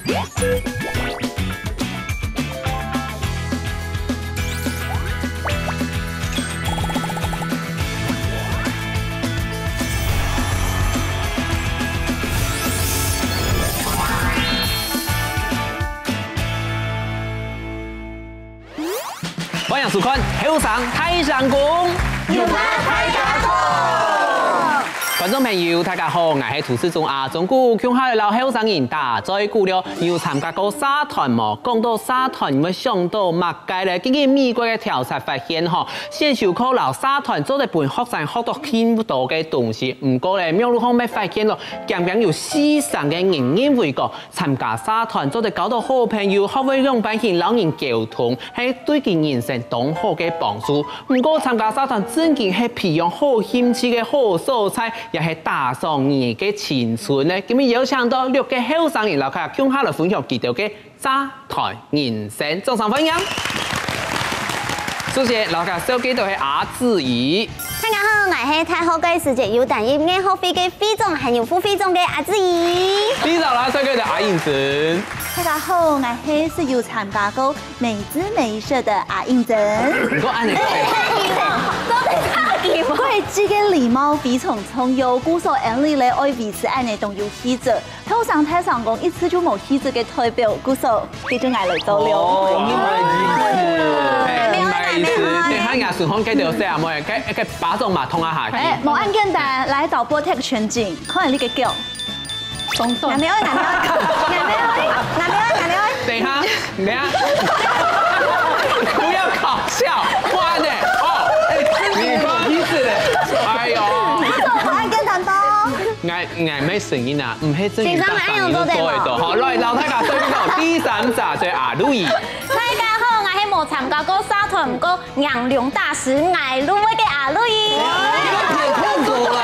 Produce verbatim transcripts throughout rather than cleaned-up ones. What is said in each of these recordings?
歡迎收看《後生大聲公》，有話大家講。觀眾朋友，大家好，𠊎係主持人阿忠牯，共下來摎後生人打嘴鼓了。你有參加過社團無？講到社團，你會想到麼个咧？根據美國个調查發現吼，選修課摎社團做得分學生學到盡多个東西。毋過咧，網路項也發現咯，竟然有四成个人認為講， 參加社團做得交到好朋友，學會仰般形摎人溝通，係對佢人生當好个幫助。毋過，參加社團正經係培養好興趣个好所在，也係打爽你个青春呢。今日邀請到六個後生人，摎大家共下來分享佢兜个社團人生。掌聲歡迎！首先，摎大家紹介到係阿志怡。 大家好，𠊎係大學个時節有擔任愛學會个會長還有副會長个阿志怡。第二摎大家紹介个阿英珍。大家好，𠊎係識有參加過美姿美儀社个阿英珍。毋過恁樣，做得差點。規矩个禮貌非常重要，故所𠊎俚愛維持恁樣當有氣質。 後生大聲公一直就無氣質个代表，故所佢就愛來做了。哦，你毋好意思，哎，毋好意思，等下人家順風該條線啊，妹，該該巴掌嘛痛啊下去。哎，無恁簡單，來導播take全景，看你个腳。鬆斷。還沒有，還沒有，還沒有，還沒有，還沒有。等一下，等一下，不要搞笑，不然呢？哦，哎，你不好意思嘞，哎呦。無恁簡單啵。 𠊎𠊎乜承認啊，毋係正經打爽你就做得到。好，來，摎大家紹介到第三隻，就係阿路易。大家好，𠊎係無參加過社團，毋過硬朗打死𠊎入圍个阿路易。你个騙看過啦，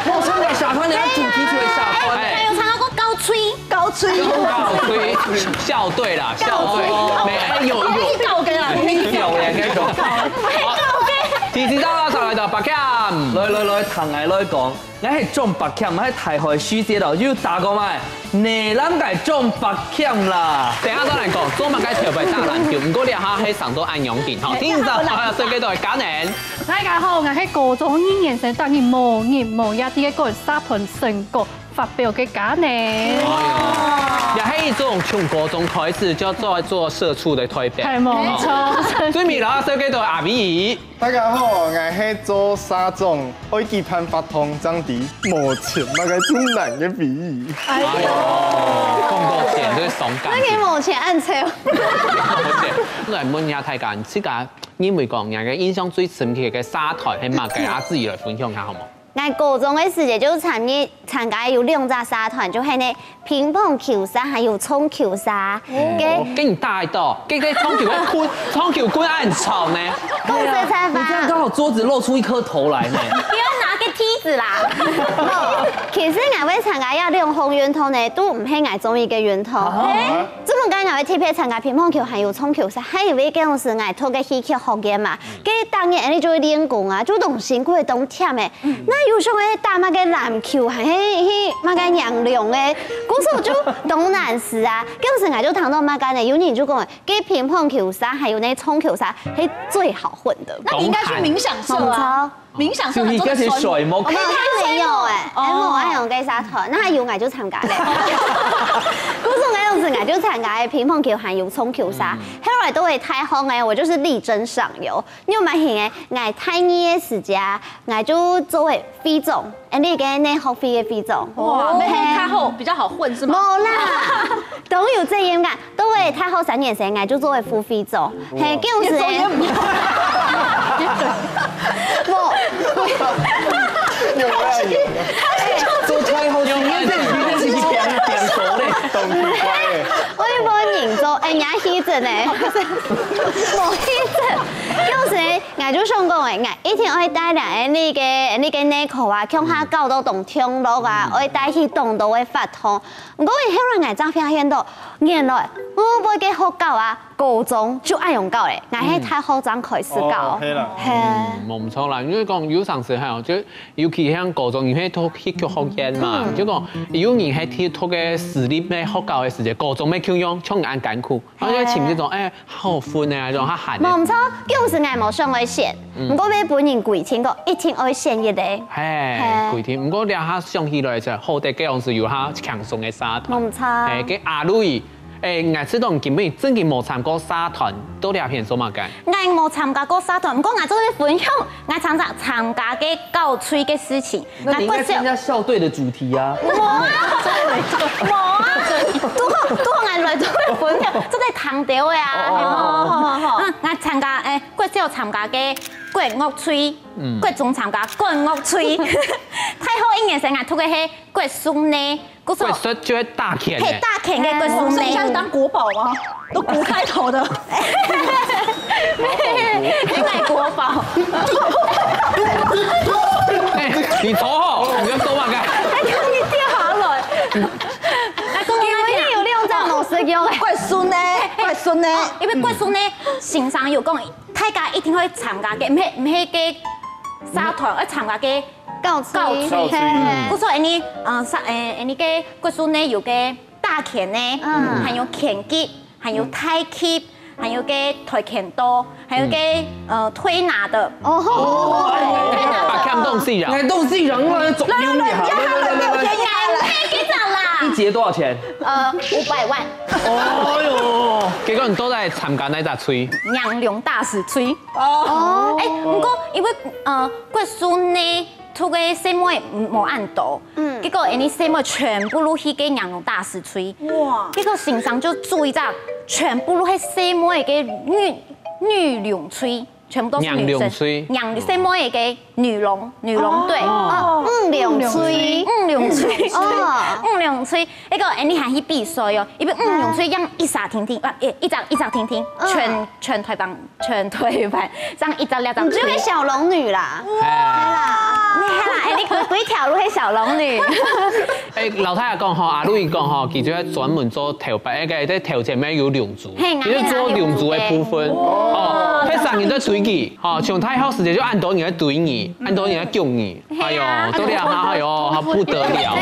無參加社團，你愛主題曲个社團。哎，有參加過高吹。高吹。高吹，校隊啦，校隊。沒，哎，有有。搞个啦。有有有那種。第四隻摎大家紹介到Pak Kiam。來來來，聽𠊎來講。 𠊎係張Pak Kiam，𠊎係大學時節哦，有打過嘛，你摎𠊎張Pak Kiam啦。等下再來講，做麼个特別打籃球，毋過這下係上到恁樣緊吼。第五隻，啊，紹介到係嘉年。大家好，𠊎係高中二年生，逐日無日無夜在該趕社團成果發表个嘉年。哎喲，也係一種從高中開始就做做社畜个代表。係，無錯。最尾摎大家紹介到阿美。 大家好，𠊎係做社長，愛舉辦活動正知無錢麼个困難个美儀。哎喲，講到錢就會傷感情。那你無錢恁愁。來問一下大家，你自家認為講，你个印象最深刻个社團係麼个？啊，自家來分享一下好無？ 𠊎高中个時節就參與參加有兩隻社團，就係呢乒乓球社還有撞球社。該哦，該你打得到，該該撞球个棍，撞球棍恁長呢。講實在話，你這樣剛好桌子露出一顆頭來呢。不要拿個梯子啦。無，其實𠊎會參加這兩項運動呢，都毋係𠊎中意个運動。啊？這麼講，𠊎會特別參加乒乓球還有撞球社，還有一個係𠊎讀个戲劇學院嘛，該當然𠊎就會練功啊，就當辛苦當忝誒。 那有時候打麼个籃球，還係去麼个仰龍誒，故所就當難事啊。該時𠊎就聽到麼个呢，有人就講，該乒乓球社還有那撞球社，係最好混的。那你應該去冥想社啊。冥想社很多的水，就去該些水魔。我們還沒有誒，哦。還沒有愛用該社團，那有𠊎就參加了。故所該時𠊎就參加了乒乓球還有撞球社，後來到了大學誒，我就是力爭上游。 你有發現誒，𠊎大二个時節啊，𠊎就做為會長，誒，該个內學會个會長。哇，哦。那邊較好，比較好混是嗎？無啦，都有責任感。到了大學三年生，𠊎就做為副會長。哦。嘿，該時，你做也無。無。有啦，有啦。做太后三年生，你是變，變熟嘞。當奇怪誒。我也無做，哎，你還氣質呢？無氣質。有時𠊎就想講，哎，𠊎一定愛帶兩个那个那个內褲啊，共下搞到當暢樂啊，愛帶去當多个活動。毋過以後來𠊎正發現到，原來我們个學校啊，高中就恁樣搞咧，𠊎係大學正開始搞。哦，係啦。係。嗯，無錯啦，因為講有當時候，就尤其像高中，因為讀戲劇學院嘛，就講有人係去讀个私立个學校个時節，高中个共樣，像恁艱苦。 我就尋這種，哎，好分的啊，這種較閒的。無錯，有時𠊎無想愛選，毋過被分人規定講一定愛選一个。嘿，規定。毋過這下想起來，就好得這樣是有較輕鬆的社團。無錯。嘿，該阿瑞，哎，𠊎知道你根本正經無參過社團，到這片做麼个？𠊎無參加過社團，毋過𠊎做得分享，𠊎常常參加个搞趣个事情。 那你應該參加校隊的主題啊。無啊，無啊，拄好拄好𠊎來都會分享，做得聽到的啊。哦，哦，哦。嗯，𠊎參加，誒，國小參加个國樂隊，國中參加管樂隊，大學一年生𠊎讀个係國術呢，國術。國術就係打拳的。係打拳个國術呢。哦，所以現在是當國寶嗎？都國開頭的。 你買國寶。哎，你頭好，你要走嘛，該。哎，你掉下來。哎，各位，你有兩張老師用哎。國術呢，國術呢。哦，因為國術呢，先生有講，大家一定會參加个，毋係，毋係个社團，愛參加个搞搞趣。搞趣。嘿。不錯，哎，你，呃，上，哎，哎，你个國術呢有个打拳呢，嗯。還有拳擊， 還有太極，還有个跆拳道，還有个，呃，推拿的。哦，八強東西啊。哎，東西人啊，總用一下。來，來，來，來，來，來，來，來，來，來，來，來。一節多少錢？呃，五百萬。哦喲，結果你都在參加哪隻隊？娘娘大使隊。哦。哎，不過因為，呃，國術呢，讀个細妹無恁多， 嗯。結果𠊎等細妹全部都去个娘娘大使隊。哇。結果先生就組一隻，全部都係細妹个女，女郎隊，全部都是女生。娘娘隊。娘，細妹个女郎，女郎隊。哦。哦，女郎隊。女郎隊。哦。女郎隊。結果𠊎等還去比賽哦，因為女郎隊樣一儕定定，啊，一，一隻，一隻定定，嗯。全，全台灣 全台灣，這樣一隻兩隻。你就係小龍女啦。哎。係啦。你看啦，哎，你規，規條路係小龍女。哎，老太太講吼，阿Louis講吼，佢就係專門做頭擺，哎，該，在頭前面有龍珠，嘿，佢就做龍珠的部分。哦，該三人在追佢，吼，像太后時節就恁多人在追你，恁多人在救你，哎喲，都這樣啊，哎喲，好不得了。哎呀。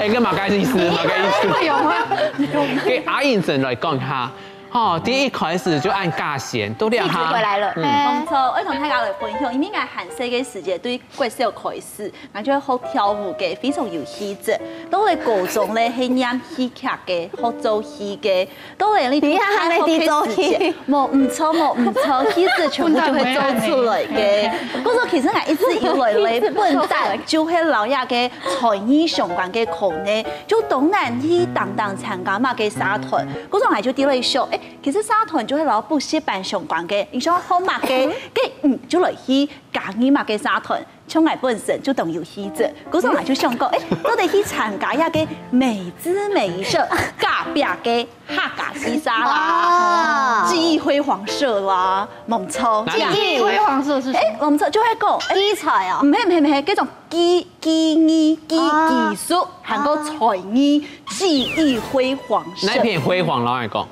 哎，該麼个意思？麼个意思？哎喲。給阿英神來講一下， 吼，第一開始就恁加線，都這下。氣質回來了。嗯。無錯，𠊎同大家來分享，因為𠊎還細个時節對國小開始，𠊎就會學跳舞个，非常有氣質。到了高中咧，係念戲劇个，學做戲个。到了你讀大學个時節，無，毋錯，無，毋錯，氣質全部就會做出來个。故所其實𠊎一直以來咧，本旦就係摎這个才藝相關个科呢，就當然去當當參加麼个社團。故所𠊎就在該想，誒， 其實社團就係摎補習班相關个，你想學麼个，該，嗯，就來去加入麼个社團。像𠊎本身就當有興趣，故所𠊎就想講，誒，做得去參加一个美姿美儀社隔壁个客家戲社啦，哦。記憶輝煌社啦，無錯，哪裡？記憶輝煌社是什麼？誒，無錯，就係講，誒，記憶哦。毋係，毋係，毋係，該種記，記憶，記，哦。技術，還有才藝，記憶輝煌社。哪片輝煌？老實講。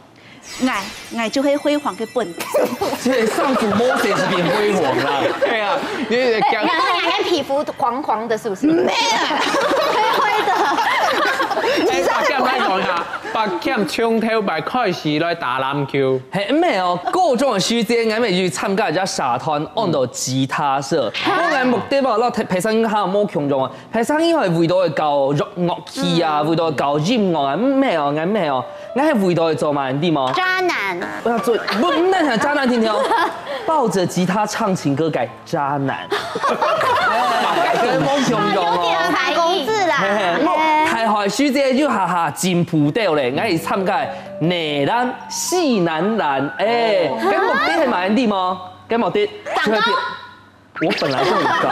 𠊎，𠊎就係輝煌个本質。這上主Moses變輝煌啦。對啊，你也講，你看人家皮膚黃黃的，是不是？沒有，灰灰的。哎，八強來講一下，八強從頭擺開始來打籃球。嘿，毋係哦，高中个時節，𠊎乜有參加一隻社團，安到吉他社。本來目的嘛，摎別，別儕還無共樣啊。 別儕以為為到搞樂，樂器啊，嗯。為到搞音樂啊，毋係哦，𠊎毋係哦，𠊎係為到做麼个，你知無？渣男。𠊎做，毋，毋單淨渣男，聽聽哦，抱著吉他唱情歌个渣男。哎，無共樣哦。有點反公字啦。嘿嘿，嘿。大學時節又哈哈進步到咧，𠊎去參加男籃、四男籃，哎，哦。該目的係麼个，你知無？該目的，長高。 我本來就很高。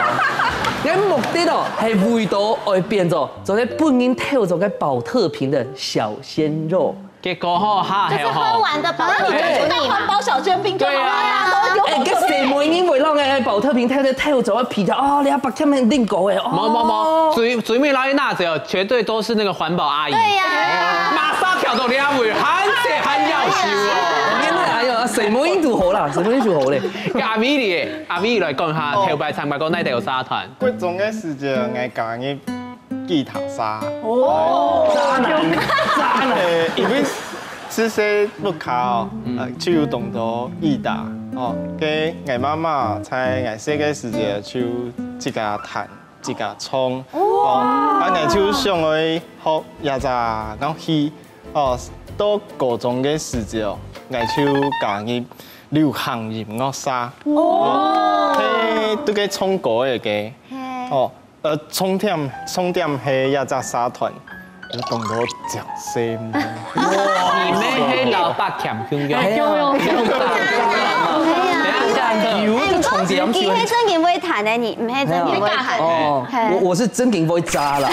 𠊎目的哦，係為到愛變做，做得分人偷走个寶特瓶个小鮮肉。結果吼，下後吼，就是喝完的保特瓶就給你嘛。環保小尖兵就好了。對啊。哎，該細妹人會讓哎保特瓶偷偷偷走啊，皮條哦，你要把他們另狗哎，哦。無無無，最最尾來拿走，絕對都是那個環保阿姨。對呀。馬上跳到你阿尾，很謝很要求哦。真的，哎呦，細妹人就好啦，細妹人就好咧。該阿美咧，阿美來講下，哦。頭擺參加過哪兜社團？國中个時節，𠊎加入吉他社。哦，渣男，渣男。呃，因為自細屋下哦，嗯。呃，就有當多吉他哦。該𠊎媽媽在𠊎細个時節就自家彈、自家唱。哦。哦，啊，𠊎就想愛學這隻樂器。哦，到高中个時節哦，𠊎就加入流行音樂社。哦。哦，係，都該唱歌个該。嘿。哦， 呃，重點，重點係這隻社團，有當多靚妹。你們係老伯強兄弟。哎，有有有。等一下，有个重點，哎，毋過佢係正經會彈的，你毋係正經會彈。哦，嘿。我我是正經會渣啦。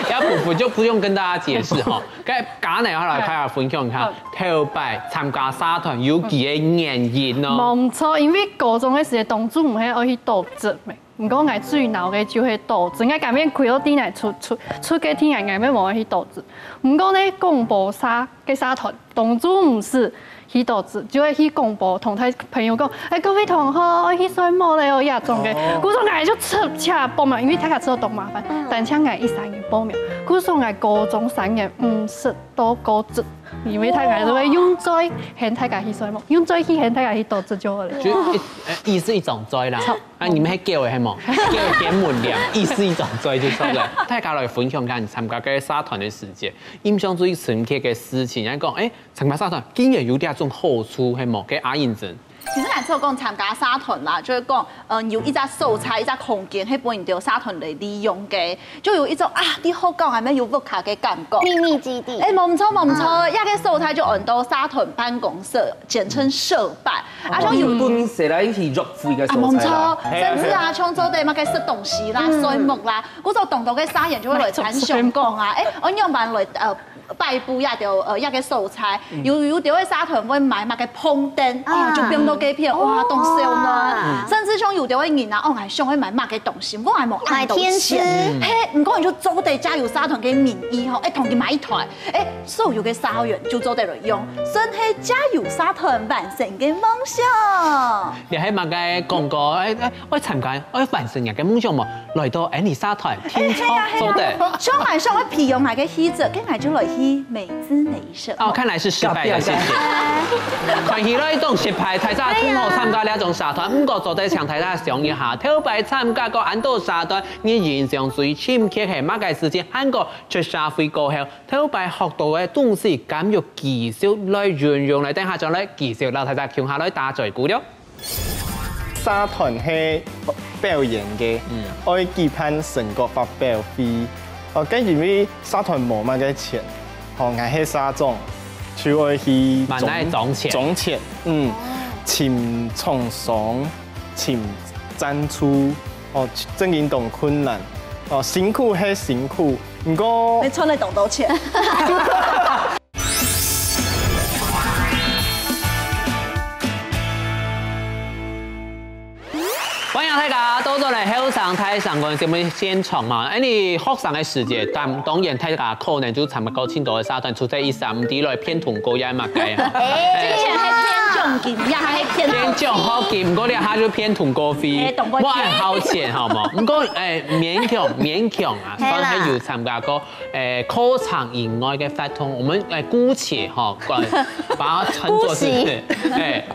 要不不就不用跟大家解釋哈。該嘉奈要來開始分享一下，好。頭擺參加社團有幾個原因哦。無錯，因為高中个時節，當初毋係愛去讀冊咩。 毋過𠊎最惱个就係讀冊，𠊎甘願虧到地泥出出出个天涯，𠊎也無愛去讀冊。毋過呢，廣播社个社團，當初毋使去讀冊，就會去廣播同大朋友講：「哎，各位同學，愛去睡目咧哦，這種个。」哦。故所𠊎就直接報名，因為大家知道當麻煩，嗯。單淨𠊎一儕人報名，故所𠊎高中三年毋使讀過冊，因為大家都會用嘴喊大家去睡目，用嘴去喊大家去讀冊就好了。就一，呃，意思一種嘴啦。好。 啊，你們還叫的係無？叫的點門簾，意思一種嘴就出來。大家來分享一下你參加个社團个時節，印象最深刻个事情，人講，哎，參加社團竟然有這種好處，係無？該阿英珍。其實來說講參加社團啦，就係講，嗯，有一隻素材、一隻空間，係分你兜社團來利用个，就有一種啊，你好搞，還沒有屋下个感覺。秘密基地。哎，無錯，無錯，哦。這個素材就安到社團辦公室，簡稱社辦。 啊，像有，哦，本身係來去約會个所在啦。啊，無錯，嘿啊，甚至啊，像做得麼个食東西啦、嗯。睡目啦，故所當多个社員就會來參詳講啊，哎，𠊎仰般來，呃，擺佈這兜，呃，這個所在，嗯。有，有兜个社團會賣麼个膨燈，哦，哦。就放到該片，哇，當燒暖。哇。甚至像有兜个人啊，哦，𠊎想愛買麼个東西，𠊎還無恁多錢。買天絲。嘿，毋過你就做得借由社團个名義吼，哎，同佢買一台。 哎，所有个社員就做得來用，算係借由社團完成个夢想。你還麼个講過，哎，哎，愛參加，愛完成人个夢想無？來到𠊎俚社團，聽說，哎，係啊，係啊。做得。像𠊎想愛培養𠊎个氣質，該𠊎就來去美姿美儀社。哦，看來是失敗了，謝謝。看起來當失敗，大家毋好參加這種社團，毋過做得請大家想一下，頭擺參加過恁多社團，你印象最深刻係麼个事情？還過出社會過後， 頭擺學到个東西，敢有繼續來運用來，等下轉來繼續摎大家共下來打嘴鼓了。社團係表演个，嗯。愛舉辦成果發表會。哦，該因為社團無麼个錢，吼，𠊎係社長，就愛去買哪裡裝錢？裝錢，嗯，哦。尋廠商，尋贊助，哦，正經當困難。哦，辛苦係辛苦， 毋過，你賺了當多錢。歡迎大家倒轉來後生大聲公个節目現場嘛。哎，你學生个時節，當，當然大家可能就參加過盡多个社團，除忒以外，毋知來騙同學也嘛該吼。哎，之前還騙獎金，也還騙獎學金，毋過這下就騙同學費，哎，同學費。我很好錢，好無？毋過，哎，勉強，勉強啊，係啦。算係有參加過 誒，課程以外个活動，我們誒姑且哈，管把它稱作是姑且。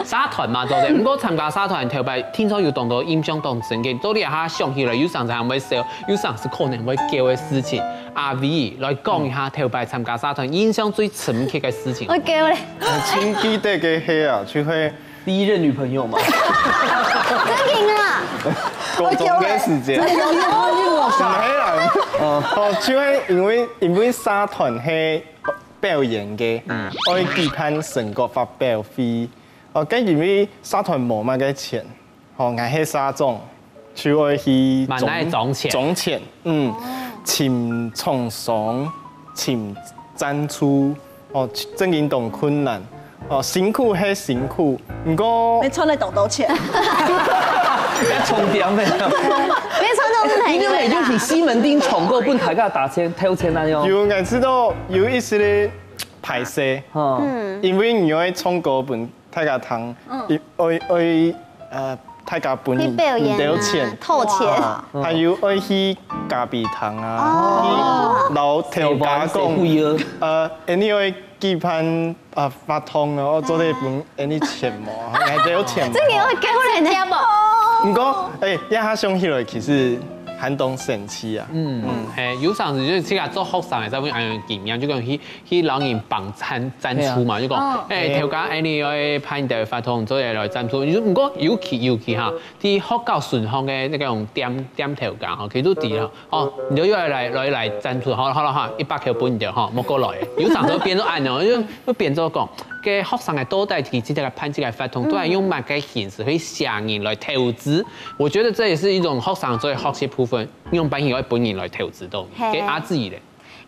誒社團嘛，對不對？毋過參加社團頭擺，聽說有當多印象當深个，到底下想起來，有常常會笑，有常時可能會噭个事情。阿偉來講一下頭擺參加社團印象最深刻个事情。我噭咧。呃，盡記得个係啊，就係 第一任女朋友嘛。真的啊？高中个時節。真的有有有。毋係啦。哦，就係因為，因為社團係表演个，嗯。愛舉辦成果發表會。哦，該因為社團無麼个錢，吼，𠊎係社長，就愛去買哪裡裝錢？裝錢，嗯，哦。尋廠商，尋贊助，哦，正經當困難，哦，辛苦係辛苦，毋過你賺了當多錢，要充電的。你傳到是哪你有無有去一个啦？西門町唱歌分大家打錢、投錢啊？有。有，𠊎知道有一些个歹勢，哦，因為你愛唱歌分大家聽，愛愛呃大家分你去表演啊唔少錢，偷钱。還有愛去咖啡廳啊，哦去摎頭家講，不要。呃，你愛舉辦啊活動哦，做得分你錢無？還有錢無？这个要给我来接不？毋過，哎，這下想起來，其實還當生趣啊。嗯，係，有成時就自家做學生个時候，會恁樣經驗，就講去去摎人幫贊贊助嘛，就講，哎，頭家，哎，你愛辦你个活動，做得來贊助。你說，毋過尤其尤其哈，在學校順風个那種店店頭家哈，佢都知啦，哦，你就又來來來贊助，好了好了哈，一百塊分你的哈，莫過來。有成時變做恁樣，就會變做講，个學生个到底佢自家辦這个活動，都係用麼个形式去吸引人來投資。我覺得這也是一種學生做个學習部分，用辦法愛分人來投資到，係給阿自己的。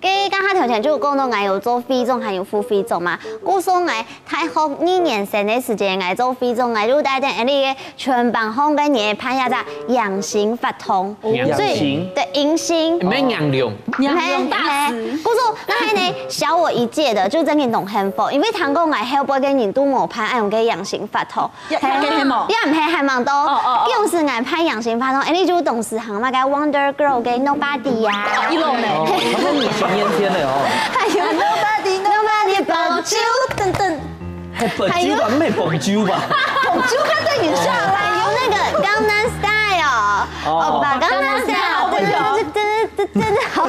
个刚刚頭前就有講到，𠊎有做會長，還有副會長嘛。故所𠊎大學二年生个時間，𠊎做會長，𠊎就帶等恁呢个全班項个人辦一隻迎新活動，迎新所以對迎新。沒娘用，娘娘大师。故所，那還呢，小我一屆的，就真个當幸福，因為聽講𠊎後輩个人都無辦恁樣个迎新活動。也也也係無也毋係還蠻多。哦哦哦有時𠊎辦迎新活動，哎，你就當時行那个 Wonder Girl 个 Nobody 啊，一路呢，哦，他們以前年輕的哦，還有 Nobody Nobody 抱住等等。係本酒吧，沒本酒吧？紅酒看電影下來。還有那个 Gangnam Style，哦哦，把 Gangnam Style，真的真的真的真的好，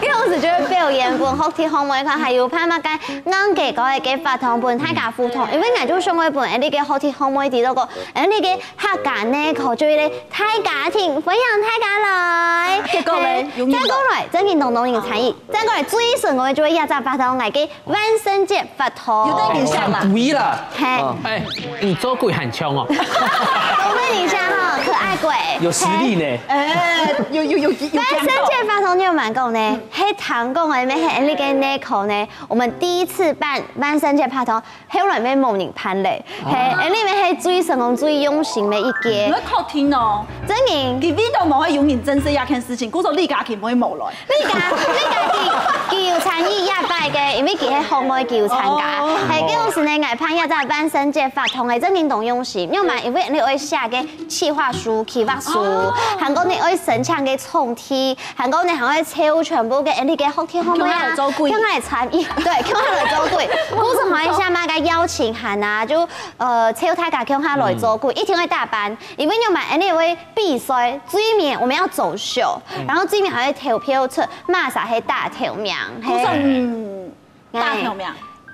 因為我只覺得表演分學弟學妹看，還有拍嘛該硬个高个个發通分大家互動，因為𠊎就想愛分哎，你个學弟學妹知道講，哎，你个客家呢，可就一个大家庭，歡迎大家來。結果呢有人再過來，真正當多人參與，再過來最成功个就係這隻發通，𠊎个萬聖節發通。有在影響啦。不一啦。嘿。哦哎，你做鬼很強哦。我問一下哈，可愛鬼。有實力呢。哎，有有有有萬聖節發通你有蠻講呢，係聽講个，咩係你个內口呢？我們第一次辦萬聖節發通，後來咩無人辦嘞，嘿，哎，你們係最成功、最用心的一屆，你會靠聽哦。真的。佢味道無會有人真實這件事情，故所李嘉琪毋會無來。你家你家佢佢有參與這擺个，因為佢係學妹佢有參加，哦係叫時呢，𠊎辦一隻萬聖節發通个，真正當用心，因為嘛，因為你愛寫个企劃書、企劃書，還過你愛申請个場地，還過你還愛招全部个，哎，你个學弟學妹啊，共下來做鬼共下來參與，對，共下來做鬼，故所還愛寫麼个邀請函啊，就呃招大家共下來做鬼，一定會打扮，因為你嘛，哎，你會比賽，最尾我們要走秀，然後最尾還會投票出麼儕係大頭名，嘿。故所嗯，大頭名。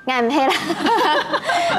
𠊎毋係啦。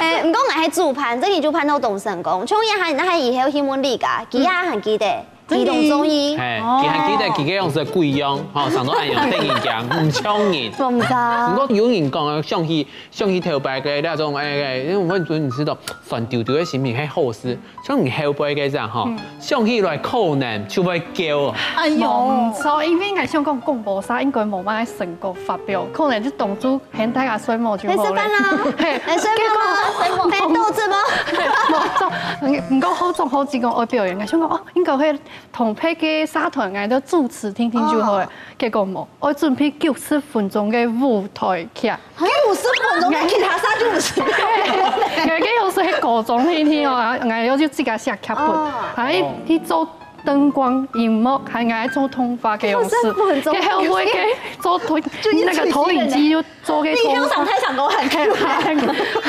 誒，毋過𠊎係主辦，這个主辦到當成功。像一下，那還以後新聞裡个，佢也還記得，佢當中意。哎，佢還記得佢个樣子个鬼樣，吼，上到恁樣得人驚，毋像人。我毋知。毋過有人講啊，想起想起頭擺个那種，哎哎，因為我們知道酸丟丟个心情係好事，像你後輩个這樣吼，想起來可能就會噭。哎無呦，錯，因為𠊎想講講無啥，應該無麼个成果發表，可能就當初喊大家睡目就好了。你食飯啦？嘿，你睡目嗎？你肚子嗎？無錯，毋過好重好緊講愛表演，𠊎想講哦，應該會同別个社團，𠊎就主持聽聽就好了。結果無，愛準備九十分鐘个舞台劇。五十分鐘，那其他啥就五十分鐘。有一个有時係高中那天哦，然後𠊎又去自家寫劇本，還去做燈光、螢幕，還愛做動畫个樣式，然後我給做投那個投影機又做个動畫你香港。太想跟我喊 Q，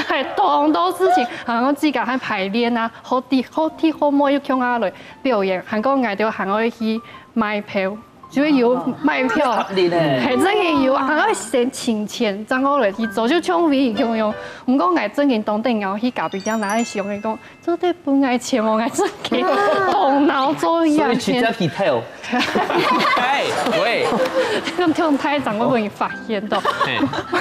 還多很多事情，然後自家還排練啊，好啲好啲好妹又共下來表演，還過𠊎就還愛去賣票，就係有賣票，你呢？還真个有，還愛先請錢，正好來去做，就像微影共樣。毋過𠊎真个當頂要去咖啡店拿來想个講，做得分𠊎錢無？𠊎真个頭腦做一樣所以直接去偷。哎，喂，用用太长，我分你發現到。嘿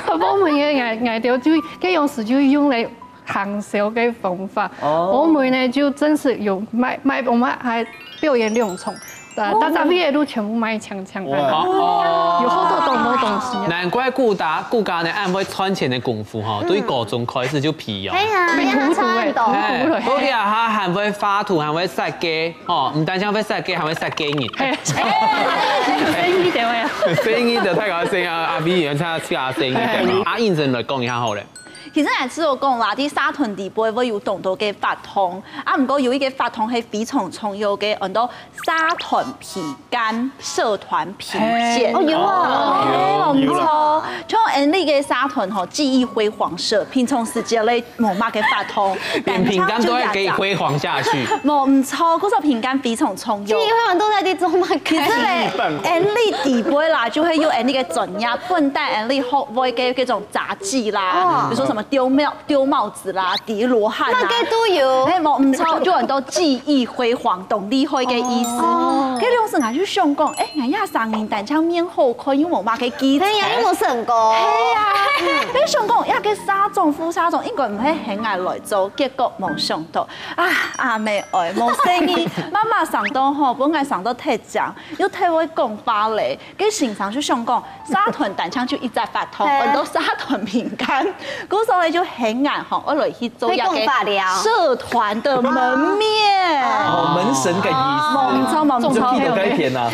我問个，𠊎𠊎就就該樣時就用來行銷个方法。哦我們呢就真是有賣賣，我們還表演兩場，呃，大家位个都全部賣淨淨个，哇有好多東東東西啊。難怪顧家顧家呢恁會賺錢个功夫吼，對高中開始就皮哦。哎呀，被荼毒哎，你還差很多荼毒了。好个啊，他還會畫圖，還會設計哦，毋單淨會設計，還會設計人。哎，生意點位啊？生意的太高興啊！阿 V 原來參加生意的，阿英先來講一下好了。其實𠊎試著講啦，在社團裡背會有當多个活動，啊，毋過有一个活動係非常重要个，安到社團評鑑、社團評鑑。哦，有啊，哦，有毋錯。像𠊎俚个社團吼，記憶輝煌社，平常時節咧無麼个活動，連評鑑都要給輝煌下去。無毋錯，故所評鑑非常重要。記憶輝煌都在這做麼个？其實咧，𠊎俚底背啦，就會有𠊎俚个專業，本底𠊎俚學會个這種雜技啦，哦比如說什麼丟帽丟帽子啦、疊羅漢啦，麼个都有。哎，無毋錯，就安到記憶輝煌，當厲害个意思。哦該當時𠊎就想講，哎，𠊎這聲音單淨面好看，又無麼个技巧。哎呀，又無成功。係啊，你想講，這个社長、副社長應該毋係喊𠊎來做，結果無想到啊，阿妹哀，無細義，媽媽生到好，分𠊎生到忒靚，又忒會講話咧。該先生就想講，社團單淨就一隻活動，嘿安到社團評鑑，故所以就喊𠊎吼，𠊎來去做這个會講話了社團的門面。哦，門神个意思。無毋錯，無毋錯。就去到該片啊，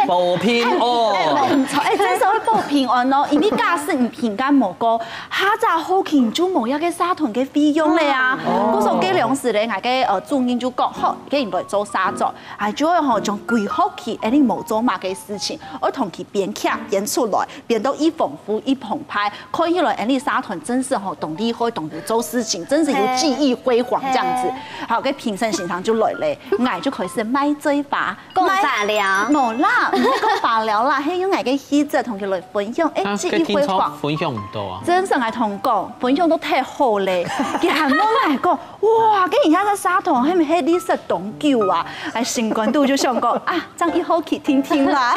保平哦。哎，無毋錯，哎，真係會保平安哦，因為假使你評鑑無過，下隻學期就無這个社團个費用了啊。故所該當時咧，𠊎个呃主任就講，好，該你來做社長，哎，就會吼從規學期，哎，你無做麼个事情，愛同佢編劇編出來，編到一豐富、一豐沛，看起來，哎，你社團真係吼當厲害，當有做事情，真係有記憶輝煌這樣子。好，該評審先生就來咧，𠊎就開始賣嘴巴。 講罷了。無啦，毋係講罷了啦，係用𠊎个氣質同佢來分享，哎，啊，記跟聽眾憶輝煌。分享毋到啊。真正愛同講，分享到忒好咧，佢還問𠊎講，哇，該你這个社團係毋係歷史當久啊？哎，心肝肚就想講啊，正一好奇聽聽啦，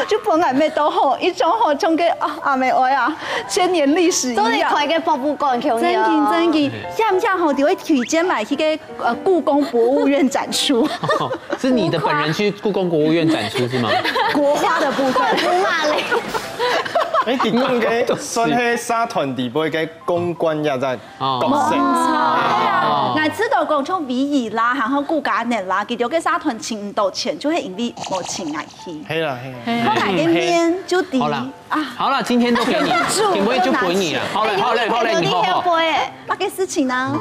就分𠊎搣到好，一種好像个啊阿妹哀啊，千年歷史一樣。做得開个博物館共樣。真經真經，像像吼，就會推薦買去个呃故宮博物院展出。是你的本人去故宮博物院展出是嗎？國畫的部分。不罵嘞。哎，佢講个算係社團底背个公關也在哦角色。哦，𠊎知道講像維儀啦，然後顧家人啦，佢兜个社團請毋到錢，就係因為無請𠊎去。係啦係啦。看𠊎个面就知好啦啊。好了，今天都給你，今天就分你了。好了好了好了，你好好。哎，那个事情呢？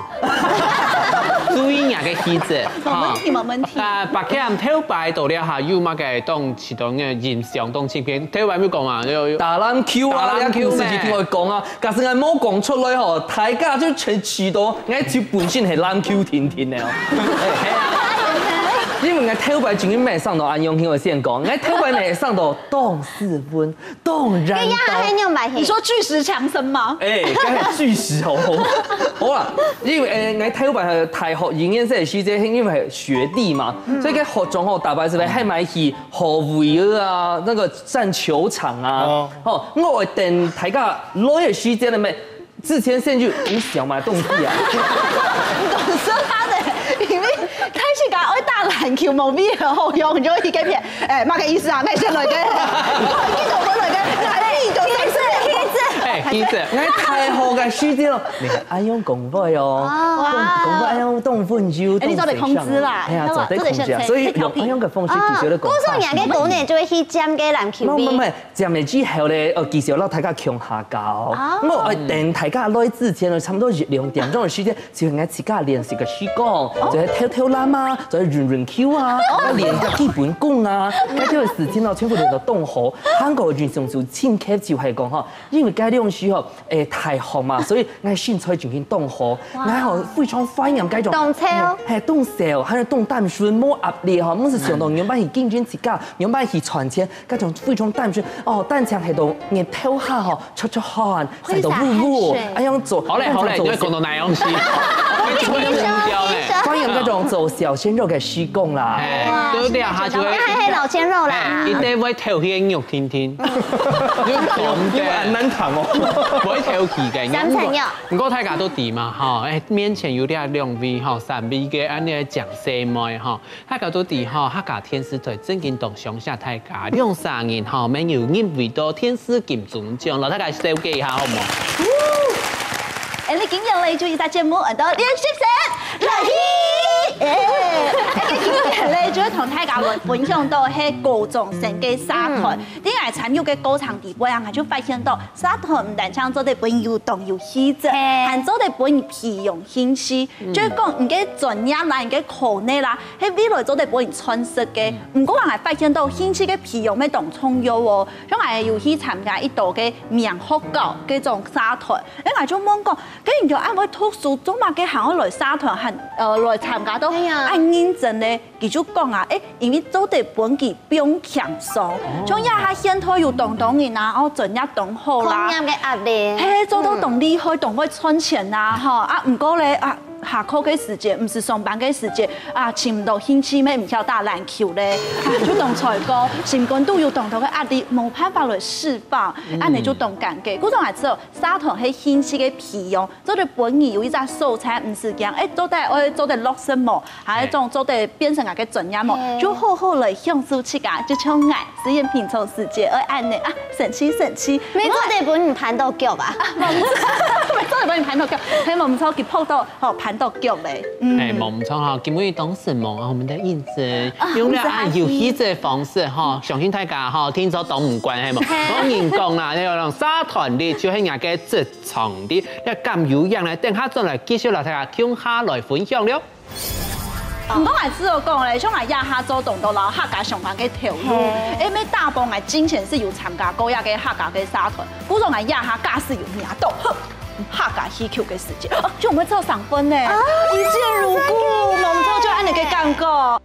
注意你个氣質無問題，無問題。啊，白客頭擺到了下，有麼个當其中个印象當深刻？頭擺有講嘛，有有。打籃球啊，打籃球你毋使去聽我講啊，假使𠊎無講出來吼，大家就全知道，𠊎就本身係籃球天天个哦。因為𠊎頭擺正經無想到恁樣，聽𠊎先講，𠊎頭擺無想到當斯文，當然哎呀，還用白黑你。說巨石強森嗎？哎，該係巨石哦。好啦，因為誒，𠊎頭擺係大學一年生个時節，因為係學弟嘛，所以該學長吼，大擺係會喊𠊎去學會啊，那個佔球場啊哦，吼，𠊎會等大家來个時間了沒？之前先去你想買東西啊，懂說他的，因為開始講愛打籃球，無必要好用，你就一个片，哎，麼个意思啊？那先來个，你懂我來个，哪裡有上次的哎，其實𠊎大學个時節咯，你還恁樣講話哦，講話恁樣當溫柔，哎，你做得控制啦，哎呀，做得控制啊，所以用恁樣个方式繼續來講。故所你个高年就會去佔个籃球毋毋毋隊。，佔了之後咧，呃，其實摎大家共下教。我愛等大家來之前呢，差不多一兩點鐘个時間，就𠊎自家練習个時光，就係偷偷懶啊，就係運運球啊，愛練个基本功啊，該兜个事情咯，全部練到當好。還過運動就進階就係講吼，因為該兩時吼，誒，大學嘛，所以𠊎身材正經當好，𠊎吼非常懷念該種當瘦係，當瘦，還有當單純，無壓力吼，毋使想到仰般去競爭自家，仰般去賺錢，該種非常單純。哦，單淨係到日頭下吼，出出汗，曬到烏烏，會灑汗水哎呀做，好嘞好嘞，你做會講到哪樣去？歡迎那種走小鮮肉个施工啦。哎，對不對啊？他就會，那還係老鮮肉啦。哎，一定會偷些肉聽聽，就懂的。你們很難談哦。不會偷提的。三層肉。不過大家都知嘛，哈，哎，面前有這兩位哈，三位个，恁呢講細妹哈，大家都知哈，客家電視台正經當想惜大家，兩儕人哈，沒有入圍到電視金鐘獎，摎大家紹介一下好無？ 哎，你今日咧就一隻節目，很多練習生，熱氣！哎，哎，今日咧就會同大家來分享到係高中生个社團。嗯。在𠊎參與个過程底背啊，𠊎就發現到社團毋單淨做得分人有動有氣質，嘿。還做得分人培養興趣。嗯。就係講你个專業啦，你个科系啦，係未來做得分人賺食个。嗯。毋過啊，𠊎發現到興趣个培養乜當重要哦。像𠊎有去參加一多个名學校該種社團， 哎，𠊎就問講，該你兜恁會讀書，做麼个還愛來社團，還，呃，來參加到，哎呀。恁認真呢？佢就講啊，哎，因為做得分佢放輕鬆。哦。像這下現代有當多人啊，哦，專業當好啦。學業个壓力。嘿，做到當厲害，嗯。當會賺錢啊，吼，啊，毋過咧，啊，下課个時節，毋係上班个時節，啊，尋毋到興趣咩，毋曉打籃球咧，啊，就當衰過，心肝肚有當多个壓力，無辦法來釋放，嗯。恁呢就當尷尬。故所𠊎知道， 社團係興趣个培養，做得分你有一隻所在，毋使驚，哎，做得，哎，做得落實無？還係種做得變成𠊎个專業無？嘿。就好好來享受自家，就像𠊎，雖然平常時節愛恁呢啊，生趣生趣。乜做得分你盤到腳啊？啊，無毋著，乜做得分你盤到腳，係無毋著，佢撲到，吼，盤到腳咧。嗯。哎，無毋著哈，今晡日當時無啊，我們的印子啊，用了恁有意思个方式哈，相信大家哈，聽著都毋慣係無？嘿。我跟你講啦，那種社團裡就係人个職 場地，這敢有影呢？等下轉來繼續摎大家共下來分享了。毋過𠊎試著講咧，像𠊎這下做當多摎客家相關个投入，嘿。因為大部分𠊎之前係有參加過一個客家个社團，故所𠊎這下假使有名到，哼，客家戲曲个時節，哦，就毋會做上分呢，啊，一見如故，真的耶。無毋著就恁呢个感覺。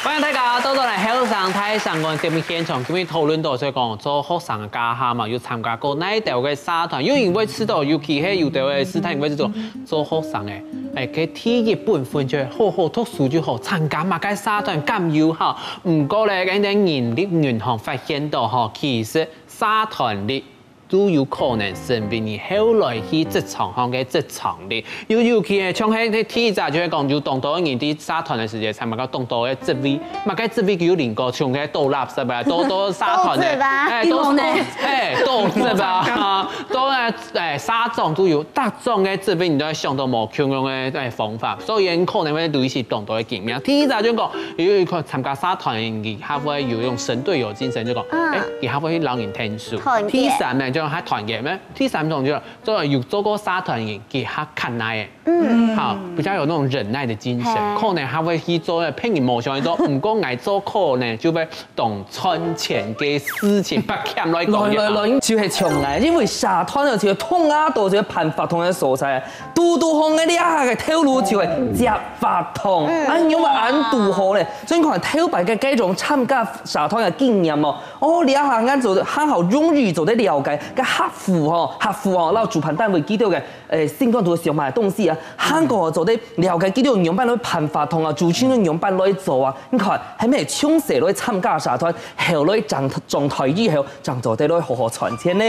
歡迎大家倒轉來後生大聲公節目現場，今日討論到就係講做學生个該下嘛，有參加過哪一兜个社團，又因為知道，尤其係有兜个時代，因為這種做學生个，哎，該第一本分就係好好讀書就好，參加麼个社團敢有效。毋過咧，該人力銀行發現到吼，其實社團裡 都有可能成為你後來去職場上个職場力。尤，尤其係像係，係第一隻就係講，有當多人在社團个時節，參加當多个職位，麼个職位佢有領過，像該倒垃圾啊，倒，倒社團个，倒紙啊。哎，倒，倒紙呢。哎，倒紙啊，倒，哎，哎，社長都有，逐種个職位你都愛想到無共樣个，哎，方法，所以你可能會累積當多个經驗。第一隻就講，有一個參加社團个人，佢會有一種神隊友精神，就講，嗯。哎，佢會去摎人𢯭手。團結。第三呢，就係較團結咩？ 第三種就係做，有做過社團个人，佢較較耐个。嗯。好，比較有那種忍耐的精神，嘿。可能還會去做別人無想到，毋過𠊎做可能就會當賺錢个事情，把錢來講來，來，來，就係像𠊎，因為社團啊，就係碰啊，到就係辦活動个所在，堵堵好个這下个頭路就係接活動，嗯。啊，你有無恁堵好咧？所以你看頭擺个該種參加社團个經驗哦， 哦，這下𠊎做得還好，終於做得了解，該客戶吼，客戶吼，摎主辦單位佢兜个，誒，心肝肚想麼个東西啊，還過做得了解佢兜仰般來辦活動啊，主持人仰般來做啊。你看，還無從細來參加社團，後來長，長大以後，正做得來好好賺錢呢。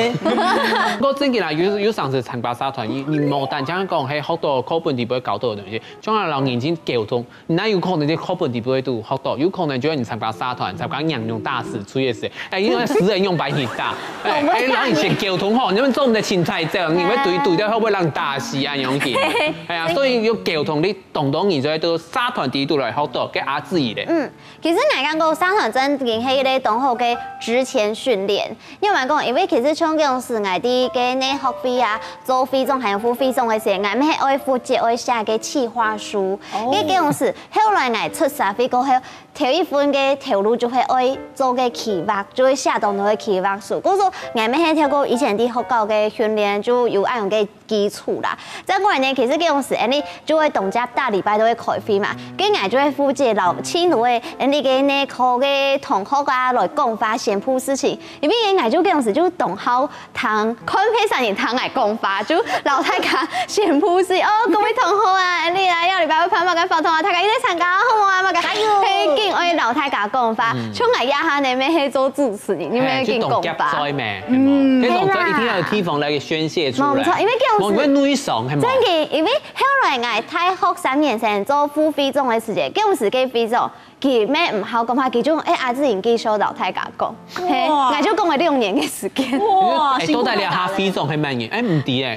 毋過正經啦，有，有成時參加社團，你，你無單淨講，係學到課本裡背教到个東西，像係摎人際溝通， 你哪有可能在課本裡背都學到？有可能就係你參加社團，參加娘娘打死出去个事。哎，因為死人用白你打，哎，哎，然後你先溝通吼，你們做你的芹菜這樣，你會對對掉，會不會讓你打死啊？你用去，哎呀，所以有溝通，你懂懂你就會到社團裡肚來學到，該阿志咧。嗯，其實𠊎感覺社團正經係一個當好个職前訓練， 因為講，因為其實像該種時，𠊎在該內學會啊，做會長還有副會長个時，𠊎乜係愛負責愛寫个企劃書。哦。該，該種時，後來𠊎出社會過後，頭一份个頭路就係愛做个企劃，就係寫當多个企劃書。故所𠊎乜係透過以前在學校个訓練，就有恁樣个基礎啦。再過來呢，其實該當時，恁呢就會當接逐禮拜都會開會嘛。該𠊎就會負責摎盡多个恁呢个內科个同學啊來講話、宣布事情。因為𠊎就該當時就當好聽，看別儕人聽𠊎講話，就摎大家宣布事情。哦，各位同學啊，恁呢啊，下禮拜會辦麼个活動啊，大家一定參加好無啊？麼个，加油！係緊愛摎大家講話，像𠊎這下呢，乜係做主持人，你乜係緊講話。係，就當夾嘴咩，嗯，該種就一定要有地方來宣洩出來。無錯，因為該種無，因為內傷，係無？真个，因為後來𠊎大學三年生做副會長个時節，該種時个會長，佢乜毋好講話，佢就，欸，阿志英繼續摎大家講，係，哇。𠊎就講了六年个時間。哇，欸，到底這下會長係麼人？欸，毋知欸，